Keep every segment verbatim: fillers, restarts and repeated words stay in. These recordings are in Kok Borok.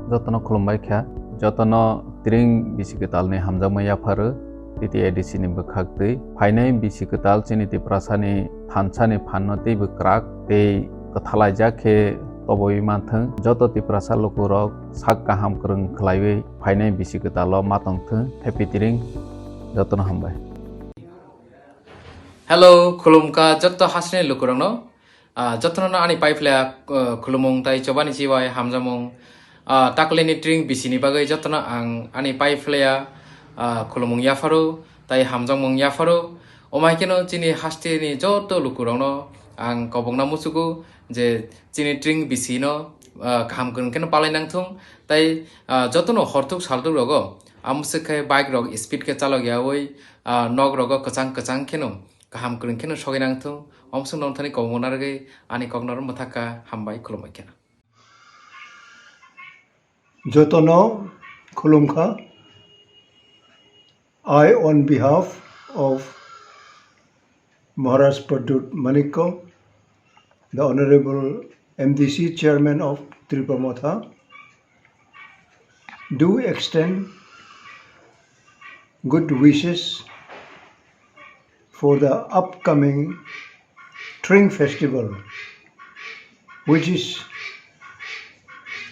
Jotono khulumbai kha, jotono tring bisi kwtalni hamjakmung yapharo T T A D C ni bwkhak twi. Phainai bisi kwtal chini Tiprasani thansani phanno teibo kwrak tei kwthalaijak khe toboi manthwng. Joto Tiprasa lukurok sak kaham kwrwng khlaiwi phainai bisi kwtalo ma tongthwng. Happy tring jotono hambai. Hello, khulumkha joto hasini lukurokno. Ah, jotono ani paiphlaya, ah, khulumung tai chobani chibai hamjamung. Ah, taklini tring bisini bagwi jotono ang ani paiphlaya, ah, khulumung yapharo tai hamjamung yapharo. Omo hai kheno chini hasteni joto lukurokno ang kobokna muchugo je chini tring bisino, ah, kaham kwrwng kheno palai nangthung tai, ah, jotono horthuk salthuk rogo amswk khe bike rok speed khe chalok yawi, ah, nok rogo kwchang kwchang kheno kaham kwrwng kheno sogwi nangthung. Omswk nongthani kobokna rwgwi ani kokno mwthakha, hambai khulumbai kha. Jotono khulumkha. I, on behalf of Maharaj Pradyut Manikya, the Honorable M D C Chairman of Tipra Motha, do extend good wishes for the upcoming Tring Festival, which is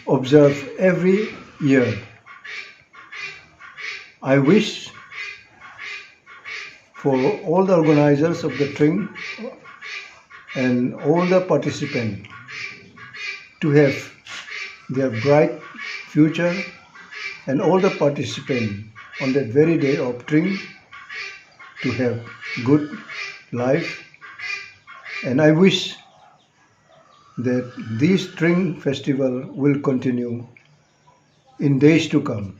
observed every year. I wish for all the organizers of the Tring and all the participants to have their bright future, and all the participants on that very day of Tring to have good life. And I wish that this Tring festival will continue in days to come.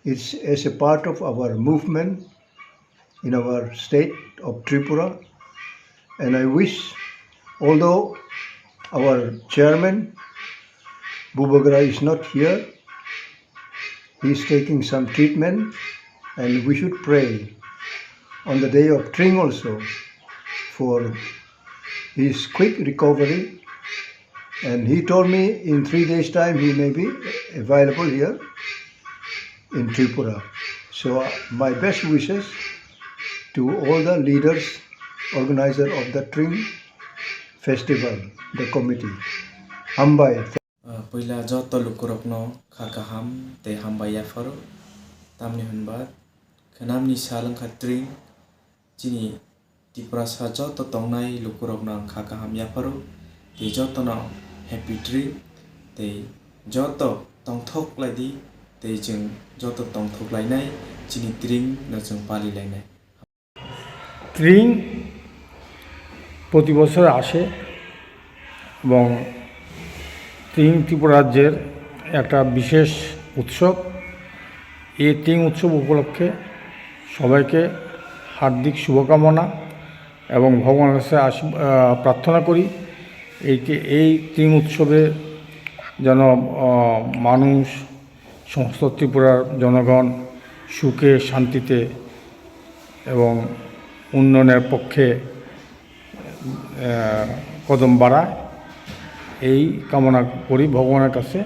It's as a part of our movement in our state of Tripura. And I wish, although our chairman, Bubagra, is not here, he is taking some treatment, and we should pray on the day of Tring also for his quick recovery. And he told me in three days' time he may be available here in Tripura. So, uh, my best wishes to all the leaders, organizer of the Tring Festival, the committee. Hambai. Ah, puila joto lukurokno kha kaham tei hambai yapharo. Tamni hwnba khnamni sal wngkha Tring. Chini Tiprasa joto tongnai lukurokno ang kha kaham yapharo, tei jotono happy trip, tei joto tongthok lai di, tei chwng joto tongthok lainai, chini Tring no chwng pali lainai. ট্রিং প্রতি বছর আসে এবং ট্রিং ত্রিপুরা রাজ্যের একটা বিশেষ উৎসব। এই ট্রিং উৎসব উপলক্ষে সবাইকে হার্দিক শুভকামনা এবং ভগবানের কাছে আশী-, আহ, প্রার্থনা করি এই ট্রি-, এই ট্রিং উৎসবে যেন, আহ, মানুষ, সমস্ত ত্রিপুরার জনগণ সুখে শান্তিতে এবং উন্নয়নের পক্ষে, আহ, কদম বাড়ায়, এই কামনা করি ভগবানের কাছে।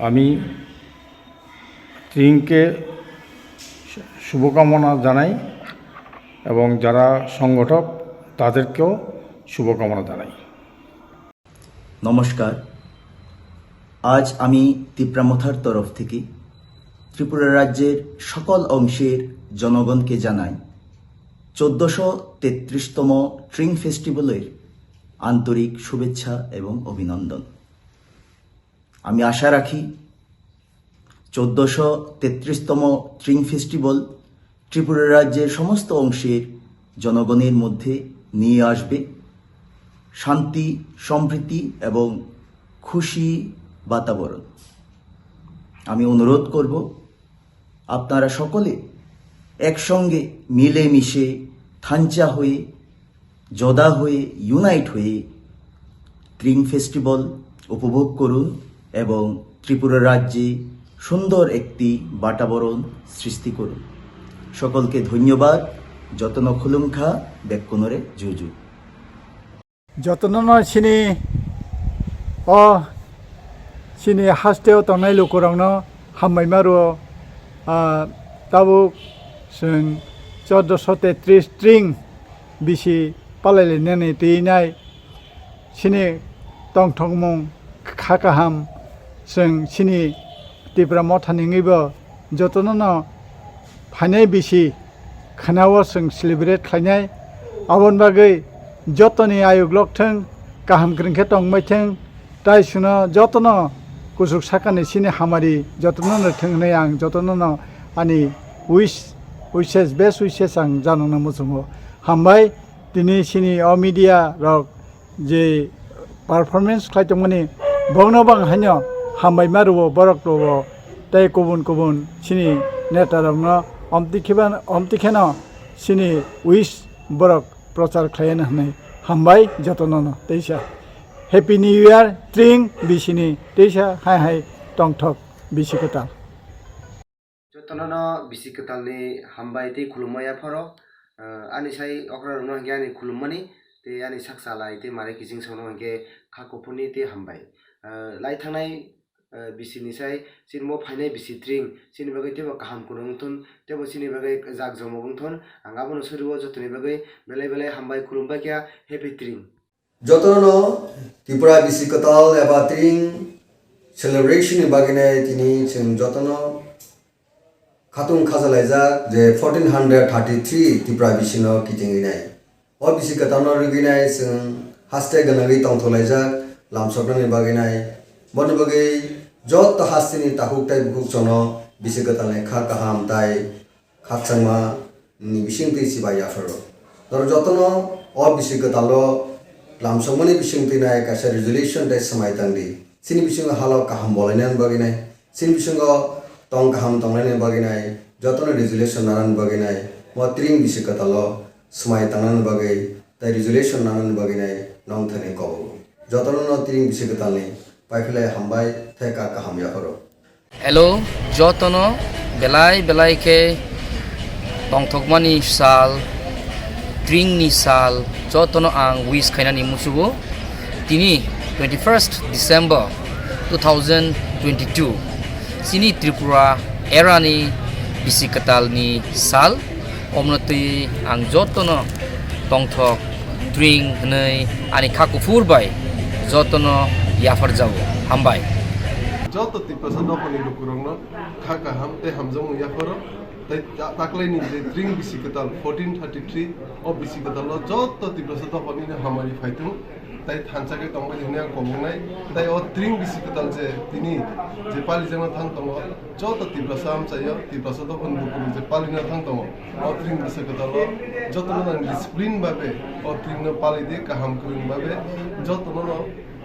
আমি ট্রিংকে শুভকামনা জানাই এবং যারা সংগঠক তাদেরকেও শুভকামনা জানাই। নমস্কার। আজ আমি তিপ্রা মথার তরফ থেকে ত্রিপুরা রাজ্যের সকল অংশের জনগণকে জানাই চোদ্দশো তেত্রিশতম ট্রিং ফেস্টিভ্যালের আন্তরিক শুভেচ্ছা এবং অভিনন্দন। আমি আশা রাখি চোদ্দশো তেত্রিশতম ট্রিং ফেস্টিভ্যাল ত্রিপুরা রাজ্যের সমস্ত অংশের জনগণের মধ্যে নিয়ে আসবে শান্তি, সম্প্রীতি এবং খুশি বাতাবরণ। আমি অনুরোধ করব, আপনারা সকলে একসঙ্গে মিলেমিশে থাঞ্চা হয়ে, জোদা হয়ে, ইউনাইট হয়ে ট্রিং ফেস্টিভ্যাল উপভোগ করুন এবং ত্রিপুরা রাজ্যে সুন্দর একটি বাতাবরণ সৃষ্টি করুন। সকলকে ধন্যবাদ। যতন খুলুমখা বেক্কুনরে জুজু। Jotono no chini o Chini hasteo tongnai lukurokno hambai ma rwo, ah, tabuk chwng chordoso tetris tring bisi palailainani twi nai. Chini tongthokmung kha kaham, chwng chini Tipra mothani wngwibo jotono no phainai bisi khwnao chwng celebrate khlainai. Aboni bagwi jotoni ayuk lok thung, kaham kwrwng khe tongbai thung, tai chwngno jotono kuchuk sakani chini hamari jotono no thung hwnwi ang jotono no ani wish, wishes, best wishes ang janokno muchungo. Hambai, tini chini o media rok je performance khlai tongmani, bokno bang haino hambai ma rwo, borok rwo, tei kubun kubun chini neta rokno omti khiban-, omti kheno chini wish borok prochar khlaiano hwnwi hambai jotono no teisa. Happy New Year, tring bisini teisa hai hai tongthok bisi kwtal. Jotono no bisi kwtalni hambai tei khulumma yapharo. Ah, ani sai okra rokno hwnkhe ani khulummani tei ani sak chalai tei mare kiching songno hwnkhe kha kuphurni tei hambai. Ah, lai thangnai, ah, bisini sai chini bo phainai bisi tring chini bagwi teibo kaham kwrwng wngthun, teibo chini bagwi jak jomok wngthun. Ang abono suriwo jotoni bagwi belai belai hambai khulumbai kha, happy tring. Jotono Tripura bisi kwtal eba tring celebration ni bagwi nai tini chwng jotono khatung khaja laijak je fourteen hundred thirty three Tripura bisino kitingwi nai. O bisi kwtalno rwgwi nai chwng haste gwnangwi tongthok laijak lamsoknani bagwi nai. Boni bagwi joto hasteni takhuk tei bukhuk chono bisi kwtalni kha kaham tai khakchangma ni bisingtwi chibai yapharo. Norok jotono o bisi kwtalo lamsokmani bisingtwi nai kaisa resolution tei swmai tangdi. Chini bisingo halo kaham bolainani bagwi nai, chini bisingo tong kaham tonglainani bagwi nai, jotono resolution nanani bagwi nai, mo tring bisi kwtalo swmai tangnani bagwi tei resolution nanani bagwi nai nongthani kobogo. Jotono no tring bisi kwtalni paiphlai hambai tei kha kaham yapharo. Hello, jotono belai belai khe tongthokmani sal, tringni sal, jotono ang wish khainani muchugo. Tini twenty first December two thousand twenty two, chini Tripura erani bisi kwtalni sal. Omno twi ang jotono tongthok tring hwnwi ani kha kuphur bai jotono yaphar jago. Hambai. Joto Tiprasa dophani lukurokno kha kaham tei hamjakmung yapharo. Tei ta-, taklaini je tring bisi kwtal fourteen thirty three, o bisi kwtalo joto Tiprasa dophani hamari phaithung. Tai thansa khe tongbai hwnwi ang koboknai. Tai o tring bisi kwtal je tini je palijakna thang tongo, joto Tiprasa amchaio, Tiprasa dophani bukurok je palina thang tongo, o tring bisi kwtalo jotono nang discipline babe o tringno pali di, kaham kwrwng babe jotono no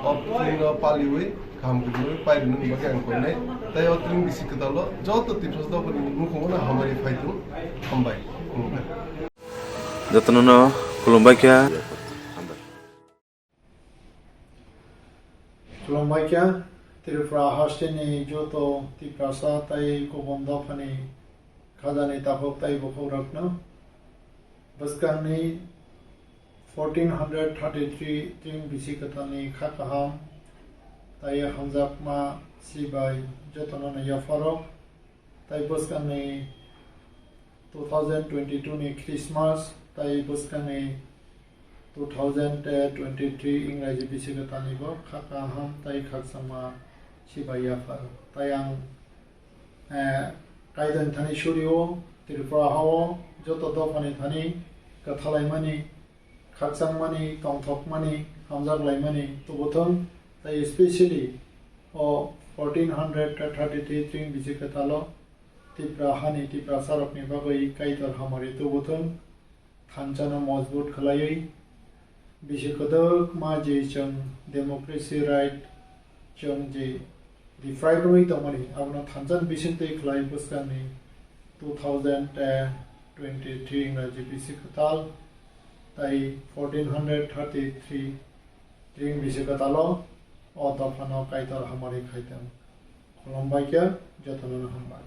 o tringno paliwi kaham kwrwngwi pairwnani bagwi ang koinai. Tai o tring bisi kwtalo joto Tiprasa dophani mukhungo no hamari phaithung. Hambai. Khulumkha. Jotono no khulumbai kha. Khulumbai kha, Tripura hasteni joto Tiprasa tai kubun dophani khajani takhuk tai bukhukrokno. Bwskangni fourteen hundred thirty three tring bisi kwtalni kha kaham tai hamjakma sibai jotono no yapharo. Tai bwskangni two thousand twenty two ni Christmas tai bwskangni two thousand twenty three Ingraji bisi kwtalni bo kha kaham tai khakchangma sibai yapharo. Tai ang, eh, Kaitorni thani surio, Tripura hao joto dophani thani kwthalaimani, khakchangmani, tongthokmani, hamjaklaimani tubuthung, tai specially o fourteen hundred thirty three tring bisi kwtalo Tipra hani Tiprasarokni bagwi Kaitor hamari tubuthung, thanchano mojbut khwlaiwi, bisi kwdwkma je chwng democracy right, chwng je deprive wngwi tongmani, abono thanchani bisingtwi khwlai bwskangni two thousand twenty three Ingraji bisi kwtal tai fourteen hundred thirty three tring bisi kwtalo o dophano Kaitor hamari khaitong. Khulumbai khe jotono hambai.